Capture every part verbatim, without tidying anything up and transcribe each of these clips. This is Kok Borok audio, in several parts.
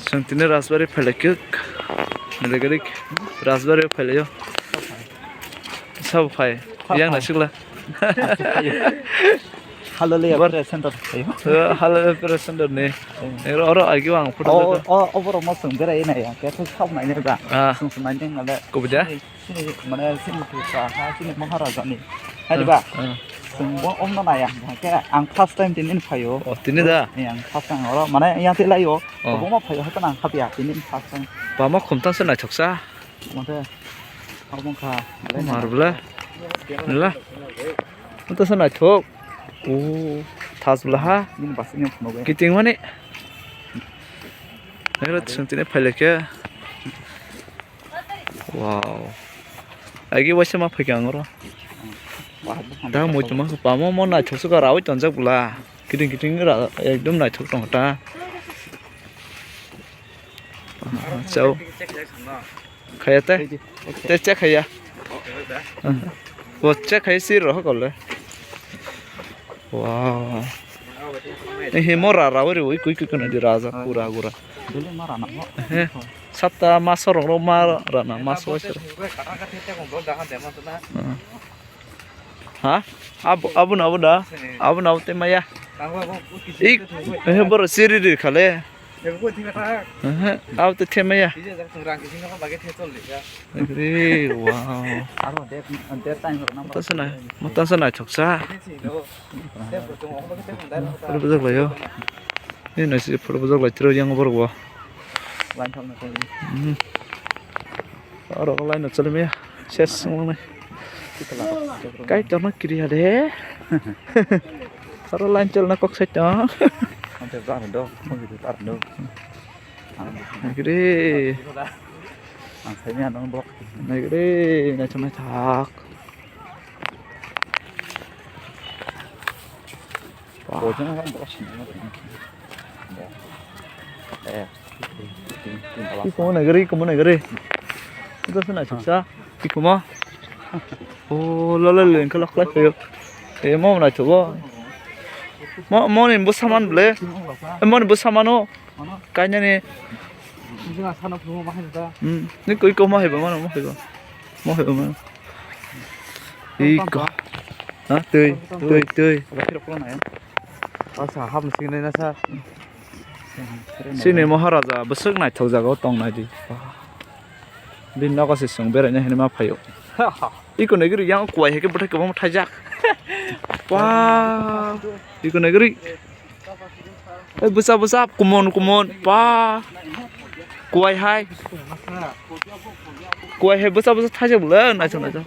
Chwng tini Rajbari phailaikha. Nilaigarik Rajbari phailaio. Sabo phai. Yang nasikla. Halolaya Bar- Prayer Center phai. Halolaya Prayer Center ni. Oro agi ang photo. Oh, oh, oborok ma chwng berai nai ya. Khe sab nai ne ba. Ah. Chwng nai ne ngale. Kubida? Sini, mane, sini Tripura ha, sini Maharaja ni. Hai ba? Ah, ah. Chwng bo omno naya, hwnkhe ang first time tini phaio. Oh, tini da? Eh, ang first time oro, mane, yang te laio. Oh. Obo phaio, hwnkhe ang khapya, tini first time. Bama khumtang se naithoksa. Mate, abong kha. Marbla. Nila. Mata se naithok. Oh, thas bla ha. Nini basi ni phunuk. Kiting mani. Nero chwng tini phailekhe. Wow. Agi waisa ma phaikha ang oro. Da muitu ma pamo mo naithok suka rawi tonjak bwla. Kiting kiting ra ekdom naithok tong ta. Chao. Khaya te. Te check khaya. Bo check khaya sir ro ko le. Wow. Ehe mo ra ra ori ui kui kui kana di raja pura gura. Dili ma rana mo. He. Sapta maso rok ro ma rana maso waisa. Ha? Abo abo na abo da. Abo na abo te maya. Ik. Ehe boro siri ri khale. Ehe, abo te the maya. Re, wow. Mata sana, mata sana choksa. Photo bujak laio. Ni nasi photo bujak lai tiro yang borok bo. Line thok na koi. Mhm. Oro line no chale maya. Ses wng nai. Kai torno kiri hade. Oro line chale na kok sai tong. Ante bar do, mo gitu bar do. Nagri. Ang sai maya nang bok. Nagri, na chama thak. Iko mo nai gari, iko mo nai gari. Ito sa nai chuksa. Iko mo. O la la le engkhe lak lak yo. E mo nai chugo. Mo mo ni bo saman ble. E mo ni bo samano. Kainani. Ni koi ko mo haiba mano mo haiba. Mo haiba mano. Iko. Ha tui tui tui. Asa hapni singnai nasa. Sini Maharaja bwswk naithok jaga o tong nai di. Bini nogo se chwng beraina hinwi ma phaio. Iko nai giri yang kuai hai khe bwthai kwbangma thaijak. Wah. Iko nai giri. Ei bwsa bwsa kumon kumon pa. Kuai hai. Kuai hai bwsa bwsa thaijak bwle naisok naisok.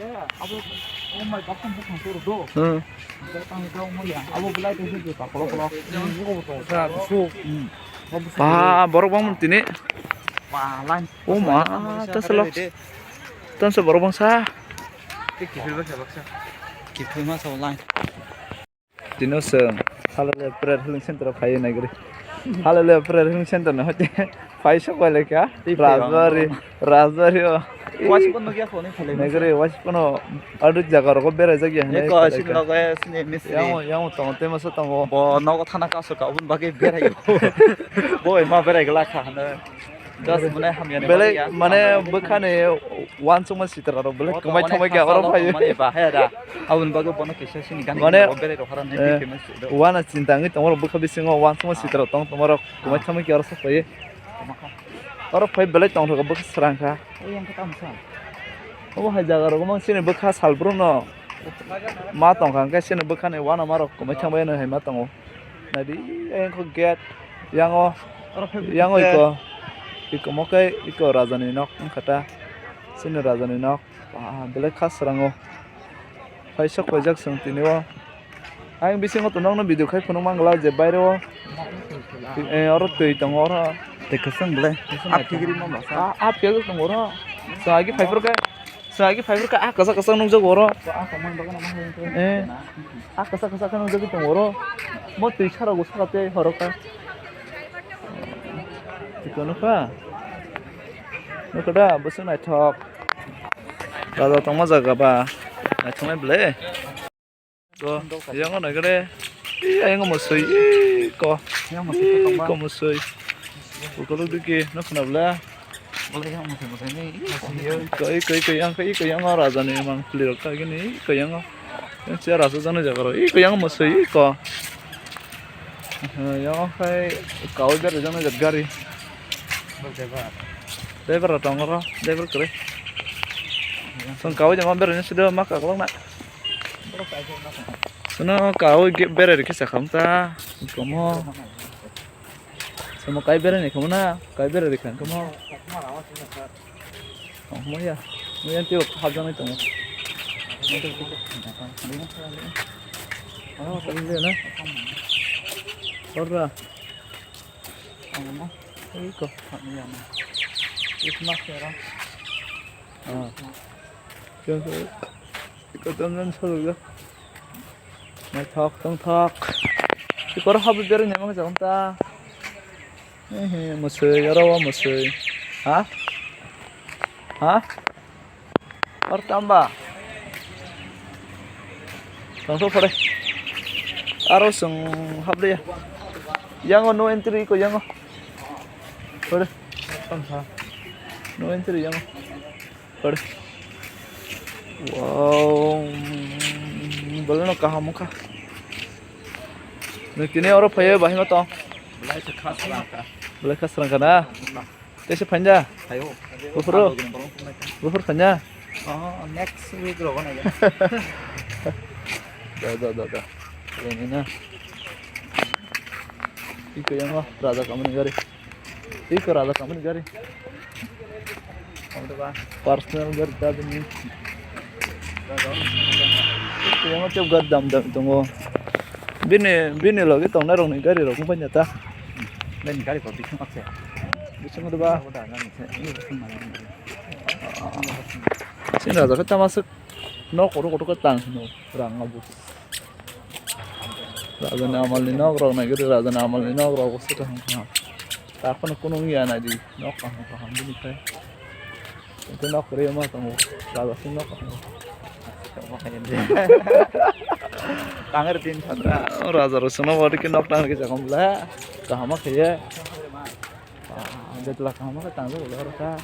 Hmm. Ba borok bangma tini. O ma ta salo. Tansa borok bangsa. Kiphilma sa line. Tino chwng Hallelujah Prayer Healing Center o phaiwi naigri. Hallelujah Prayer Healing Center no hoite phai sok bai laikha. Tei phai Rajbari, Rajbari o. Waisukno nukya phone khalai. Naigri waisukno adu jaga rogo berai jak ya. Eko sini logo sini misri. Yang yang tongo tei masa tongo. Bo nogo thana kaso ka ubun bagwi berai. Bo ma berai gla kha hano. Just mane hamya ni belai bagwi ya. Mane bwkhani uansukma sitra rok belai kwmai thangbai khe oro phaiwi. Mane ba he da. Aboni bagwi bono kisa sini gani mane berai rok hara nai eh, famous do. Uana chinta wngwi tongo bwkha bisingo uansukma sitra rok tong tongma rok kwmai thangbai khe oro sok phaiwi. Oro phai belai tongthok bwkha srang kha. Obo hai jaga rok mang sini bwkha sal brum no. Ma tongkha hwnkhe chini bwkhani uanama rok kwmai thangbai no hai ma tongo. Naidi, ayang kho gate, yango, yango iko, iko mo khe iko rajani nok wngkha ta, chini rajani nok, ah, belai kha srango. Phai sok paijak chwng tini o. Ayang bisingo to nokno video khai phunuk mangla je baire o, eh, oro twi tongo oro. Tei kwchwng belai, ah, phigri ma bwsa. Ah, ah, phiyajak tongo oro. Chwng agi phaiphuru khe. Chwng agi phaiphuru khe ah kwchak kwchak nukjago oro. Eh, ah kwchak kwchak khe nukjagwi tongo oro. Mo twi sara go saka tei horo kha. Tiko nukha? Nukha da, bwswk naithok. Raja tongma jaga ba. Naithoknai ble. Ko, yang nai gre. Ih, yang mo sui. Ih, ko. Yang mo sui. Ih, ko mo sui. Ukolog diki, no khna bla. Koi, koi, koi, yang, koi, koi, yang, raja ni mang pli rok kagini, koi, yang. Yang sia raja jani jaga ro, koi, yang masui, ko. Yang khai kau ber jani jat gari. Driver rok tongo ro, driver kwrwi. Song kau jama ber ni sido ma kakolok na. Sono kau ge-, berai rikhe sakham ta. Komo. Somo kai berai ni komo na, kai berai rikha komo. Komo ya. Mo yang tio hap jang ni tongo. Oh, kali le na. Ora. Iko. Christmas ya, Ram. Ah. Iko, iko, tonjon solo. Naithok, tongthok. Iko, oro habwi berwi naimang jagong ta. Ehe, mwswi, oro o mwswi. Ha? Ha? Or tamba. Tongthok pore. Aro chwng habliya. Yango no entry ko yango. Pore. No entry yango. Pore. Wow. Bolano kaham wngkha. Nwng tini oro phaiwi bahai ma tong. Belai khe khas rang kha. Belai khas rang kha na? Tei se phainja? Phaio. Buphuru? Buphur phainja? Oh, next week rogo nai. Da, da, da, da. Ini na. Iko yang raja kamani gari. Iko raja kamani gari. Personal gari ta bini. Iko yang tiap gari dam dam tongo. Bini, bini logi tongnai rokni gari rok wngpanya ta. Bini gari ko bising makse. Bising do ba. Sini raja khe tama sik nok kotor kotor khe tang sino rang abu. Raja ni amal ni nok rok nai gidi raja ni amal ni nok rok se kaham kaham. Ta kono kono ya nai di nok kaham kaham bini khai. Itu nok kiri ma tongo. Raja sing nok kaham. Tangir tin satra. Raja rosno wadi ke nok tangir ke jakom le. Kaham khe ye. Ah, betla kaham khe tangir le ro ka.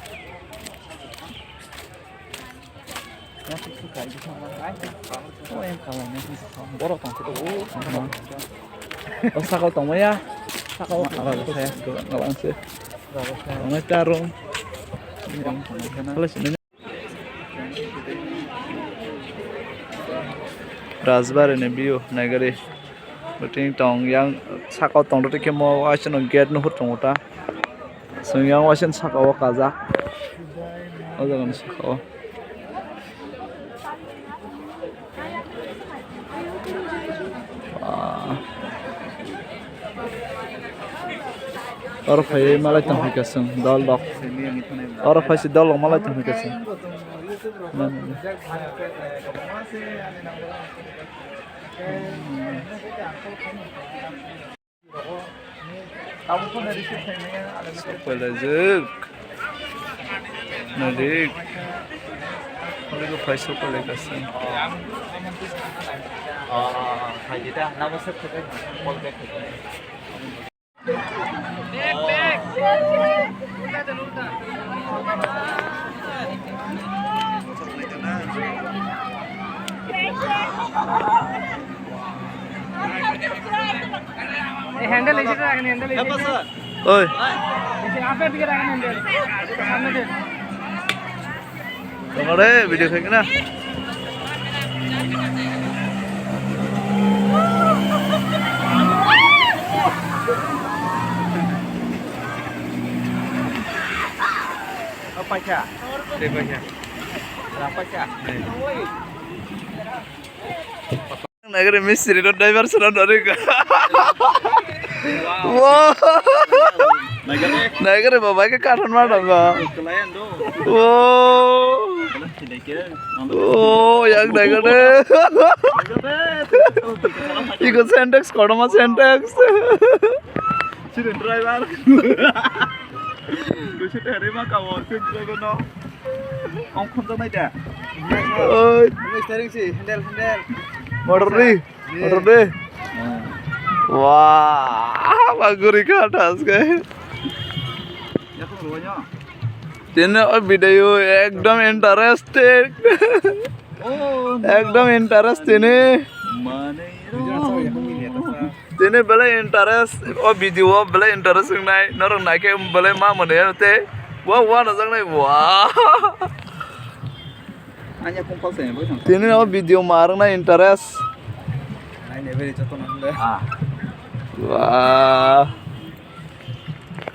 Borok tong khe o saka tongmaya. Saka o ngalang se. Ngalang se. Tongnai ta room. Rajbari ni view naigari. Biting tong yang saka tong rwtwi khe mo waisa no gate nuhur tongo ta. Chwng yang waisa ni saka o kajak. O jaga ni saka o. Ah. Oro phaiwi malai tong phaikha chwng dol rok. Oro phaisi dol rok malai tong phaikha chwng. Sopailajak. Nadik. Olo phai sopailai kha chwng. Handle isi to, handle isi. Oi. Isi ape dike rakhen handle. Samne de. Tongore video khai na. Paikha. Tei paikha. Ra paikha. Nagari mistri no driver suna dori ka. Wow. Nagari baba ke karon ma dong ka. Wow. Oh, yang nagari. Iko Sentex, koroma Sentex. Sini driver. Kusi teri ma kawo, sini driver no. Ong khonjak nai da. Oi. Ini steering si, handle, handle. Motor ni, motor ni. Wah, baguri ka atas kai. Tini o video ekdom interested. Ekdom interest tini. Tini belai interest o video o belai interest wngnai. Norok naikhe belai ma mwnwi ano tei. Wa wa najaknai wa. Tini o video ma rwngnai interest. Wa.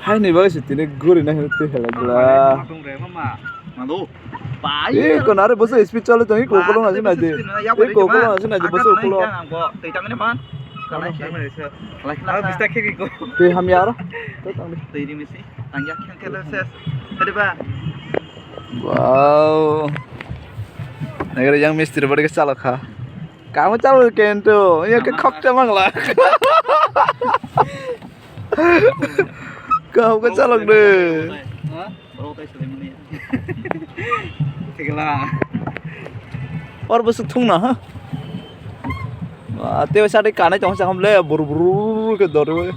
Haini bagwi se tini guri na hino twi khala gla. Mano. Bai. E ko nare boso speed chale tong, ko ko na sina de. E ko ko na sina de boso ko. Te ham yar. Te tang de. Wow. Nagara yang mistri bari ke chalok kha. Kamu chalok kento, ya ke khok chamang la. Kau ke chalok de. Thikla. Or bwswk thung na ha. Te sa de kanai tong sa ham le bur bur ke dor.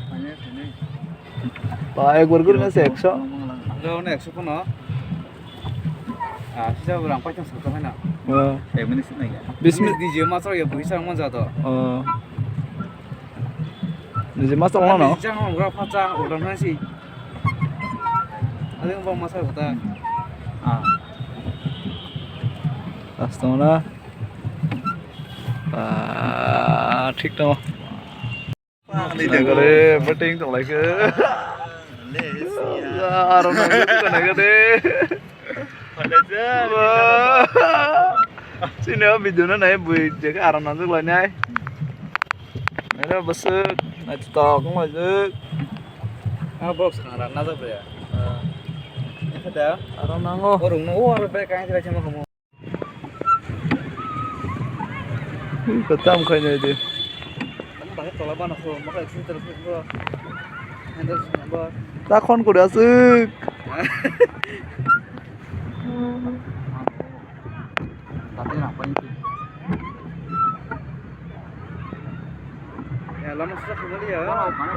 Ba ek bur gur na se ekso. Lo ne ekso kono. Ah, sisa rang paithang sakta haina. Ek minute sinai ya. Bis minute D J ma chok ya buisa manja to. Ni je masa wngno. Jang wng gra phacha order na si. Adeng bang masa kota. Ah. Astona. Ah, thik tong. Nagare, beting tong lai ke. Aro nang ko nagare. Sini o video no nai bui je aram nang lai nai. Nai bwswk nai tok nai je. Ah, box khang ran na jak ya. Ada. Aram nango. Orong no o aro bai kain jira chama kamu. Ui, ko tam khai nai de. Bahai tola bana ko, maka accident ko. Handle number. Ta khon kori aswk. Tate na pani. Ya, lama susah kembali ya.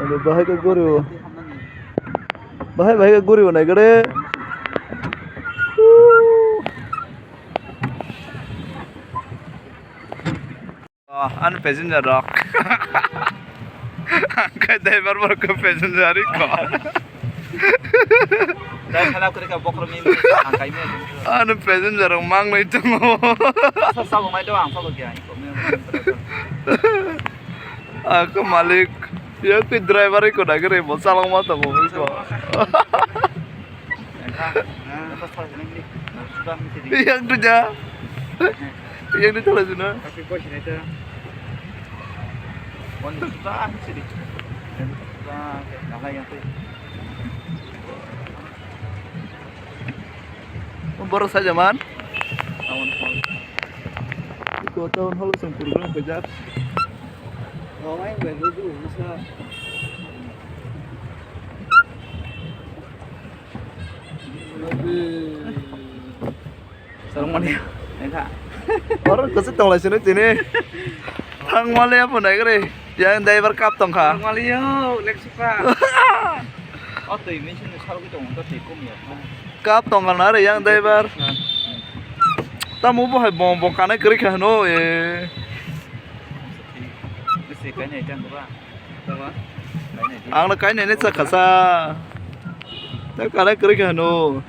Aduh, bahai ke guru. Bahai, bahai ke guru nai gede. Oh, ani passenger rok. Angkai driver borok passenger ri ko. Dai khala kuri ka bokro mi ang kai me. Ani passenger rok mang nai tongo. Sa sa mai do ang sa lo kya. Ako malik, ya ke driver ko dagre bo salong ma tongo ko. Yang tu ja. Yang tu chala juna. Borok sajaman. Ko town hall song program kajak. Sarong mani. Engkha. Oro kusu tong lai sini sini. Thang mali apa naik re? Yang driver kap tong kha. Sarong mali yo, lek suka. Oh, tui mi sini sarong tong, tui kum ya. Kap tong kha na re yang driver. Tamu bo hai bong bong kanai kri kha no e. Bisi kanai jang ba. Ang na kainai ne chakha sa. Ta kanai kwrwi kha hano.